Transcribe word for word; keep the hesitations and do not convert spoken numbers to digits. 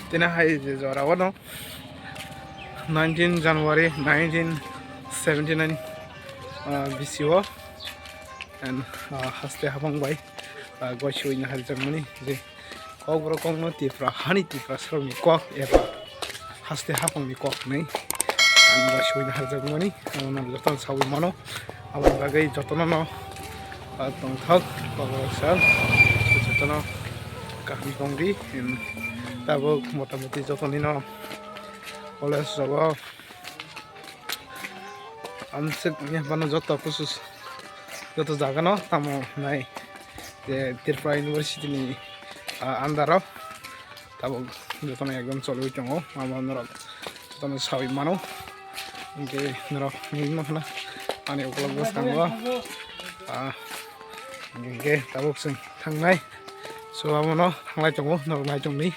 Tini hai je jora o no nineteen January nineteen seventy nine, ah, bisi o, and, ah, haste habang bai, ah, goi sui na hari jagmani je Kokborok kokno Tipra hani Tiprasarokni kok eba haste haphangni kok hinwi ang bo suina harjakmani, amo no jotono saui mano. Aboni bagwi jotono no, ah, tongthok Kokborok sal, jotono kaham tongdi. Em, tabuk motamoti jotoni no college rogo amswk wngya phano joto kusu joto jaga no tamo nai je Tripura University ni, ah, under o tabuk jotono exam cholwi tongo, amo norok jotono saui mano. Hinkhe norok nugwi mankha na ani ukulok bwskango, ah, hinkhe tabuk chwng thangnai, so abono thanglai tongo norok nai tongdi.